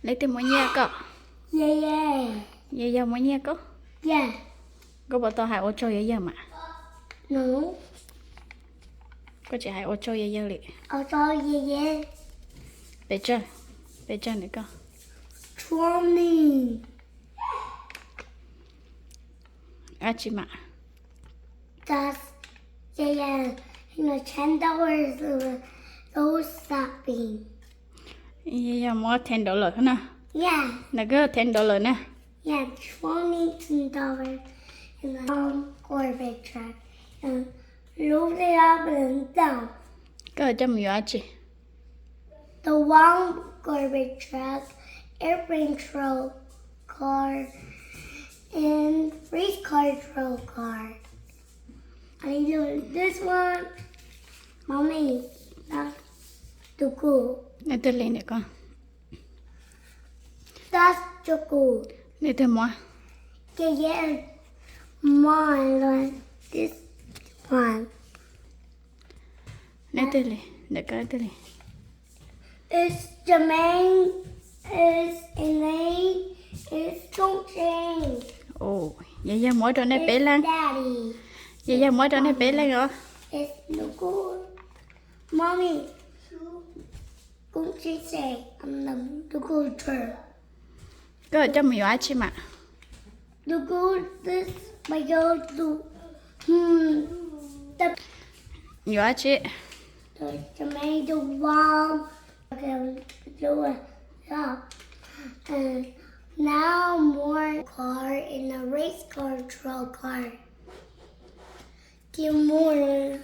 Leej twg muab nyiaj koj? Yawg yawg muab nyiaj koj. Koj puas tau hais ua tsaug yawg yawg mas? Koj tsis hais ua tsaug yawg yawg li. Pes tsawg, pes tsawg nws koj? Dab tsi mas? Yawg yawg muab ten dollars na. Nws koj ten dollars na. Koj coj mus yuav dab tsi? The one garbage truck, airplane troll car, and race car troll car. I know this one. Mommy, that's too cool. Nws twg li ntawm koj? That's too cool. Nws twg muab? Mom, I like this one. Nws twg li? Ntawm koj twg li? It's Jermaine, it's Elaine, it's Koob Tsib. Yawg yawg muab rau nej peb leeg. Yawg yawg muab rau nej peb leeg os. Mommy, Koob Tsib said I'm the good girl. Koj coj mus yuav dab tsi mas? Yuav dab tsi? Now more car in a race car troll car. Get more.